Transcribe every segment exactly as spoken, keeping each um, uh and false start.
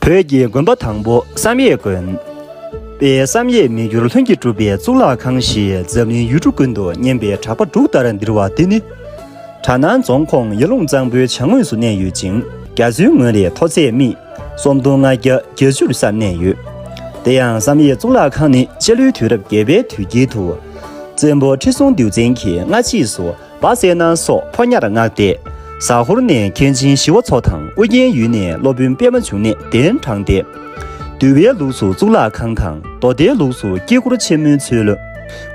བོད་ཀྱི་དགོན་པ་དང་པོ་བསམ་ཡས་དགོན། དཔལ་བསམ་ཡས་མི་འགྱུར་ལྷུན་གྱིས་གྲུབ་པའི་གཙུག་ལག་ཁང་ཞེས་འཛམ་གླིང་ཡུལ་གྲུ་ཀུན་ཏུ་སྙན་པའི་གྲགས་པ་འབྲུག་ལྟར་ལྡིར་བ་འདི་ནི། གྲ་ནང་རྫོང་ཁོངས་ཡར་ཀླུང་གཙང་པོའི་བྱང་ངོས་སུ་གནས་ཡོད་ཅིང་། རྒྱ་མཚོའི་ངོས་ལས་མཐོ་ཚད་སྨི་སུམ་སྟོང་ལྔ་བརྒྱ་བརྒྱད་ཅུ་ལ་སར་གནས་ཡོད། དེ་ཡང་བསམ་ཡས་གཙུག་ལག་ཁང་ནི་སྤྱི་ལོའི་དུས་རབས་བརྒྱད་པའི་དུས་དཀྱིལ་དུ། བཙན་པོ་ཁྲི་སྲོང་ལྡེའུ་བཙན་གྱིས་སྔ་ཕྱིས་སུ་སྦ་གསལ་སྣ་སོགས་ཕོ་ཉར་མངགས་ཏེ། ཟ་ཧོར་ནས་མཁན་ཆེན་ཞི་བ་འཚོ་དང་ཨུ་རྒྱན་ཡུལ་ནས་སློབ་དཔོན་པད་མ་འབྱུང་གནས་གདན་དྲངས་ཏེ། འདུལ་བའི་ལུགས་སུ་གཙུག་ལག་ཁང་དང་། མདོ་སྡེའི་ལུགས་སུ་དཀྱིལ་འཁོར་ཆེན་མོའི་ཚུལ།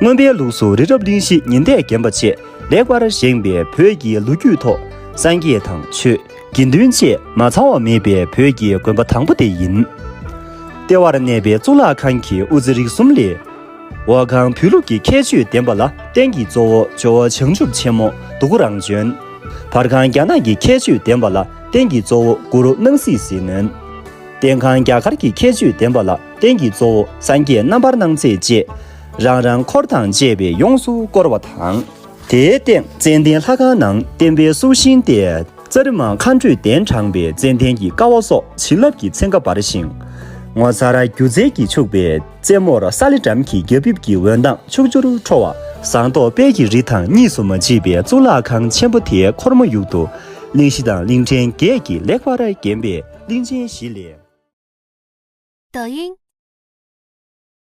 མངོན་པའི་ལུགས་སུ་རི་རབ་གླིང་བཞི་ཉི་ཟླས་བརྒྱན་པ་བཅས་ལེགས་པར་བཞེངས་པའི་བོད་ཀྱི་ལོ་རྒྱུས་ཐོག་སངས་རྒྱས་དང་ཆོས། དགེ་འདུན་བཅས་མ་ཚང་བ་མེད་པའི་བོད་ཀྱི་དགོན་པ་དང་པོ་དེ་ཡིན། ལྟེ་བར་གནས་པའི་གཙུག་ལག་ཁང་གི་དབུ་རྩེ་རིགས་གསུམ་ལས། འོག་ཁང་བོད་ལུགས་ཀྱི་ཁྱད་ཆོས་ལྡན་པ་ལ་རྟེན་གྱི་གཙོ་བོ་ཇོ་བོ་བྱང་ཆུབ་ཆེན་མོ་གདུགས་དཀར་རང་བྱོན། བར་ཁང་རྒྱ་ནག་གི་ཁྱད་ཆོས་ལྡན་པ་ལ་རྟེན་གྱི་གཙོ་བོ་གུ་རུ་སྣང་སྲིད་ཟིལ་གནོན། སྟེང་ཁང་རྒྱ་གར་གྱི་ཁྱད་ཆོས་ལྡན་པ་ལ་རྟེན་གྱི་གཙོ་བོ་སངས་རྒྱས་རྣམ་པར་སྣང་མཛད་བཅས། རང་རང་འཁོར་དང་བཅས་པས་ཡོངས་སུ་བསྐོར་བ་དང་། དེའི་སྟེང་ཙན་དན་ལྷ་ཁང་ནང་བསྟན་པའི་སྲོག་ཤིང་སྟེ། རྩ་རི་མ་མཁའ་འགྲོས་གདན་དྲངས་པའི་ཙན་དན་གྱི་ཀ་བ་སོགས་བྱིན་རླབས་ཀྱི་ཚན་ཁ་འབར་ཞིང་། ངོ་མཚར་སྒྱུ་རྩལ་གྱིས་ཕྱུག་པའི་རྩེ་མོར་ས་ལེ་སྦྲམ་གྱི་རྒྱ་ཕིབས་ཀྱི་འོད་མདངས་ཕྱོགས་བཅུར་འཕྲོ་བ། ཟངས་མདོག་དཔལ་གྱི་རི་དང་གཉིས་སུ་མ་མཆིས་པའི་གཙུག་ལག་ཁང་ཆེན་པོ་དེའི་འཁོར་མོ་ཡུག་ཏུ་གླིང་བཞི་དང་གླིང་ཕྲན་བརྒྱད་ཀྱིས་ལེགས་པར་བརྒྱན་པའི་གླིང་ཆེན་བཞི་ལས། 抖音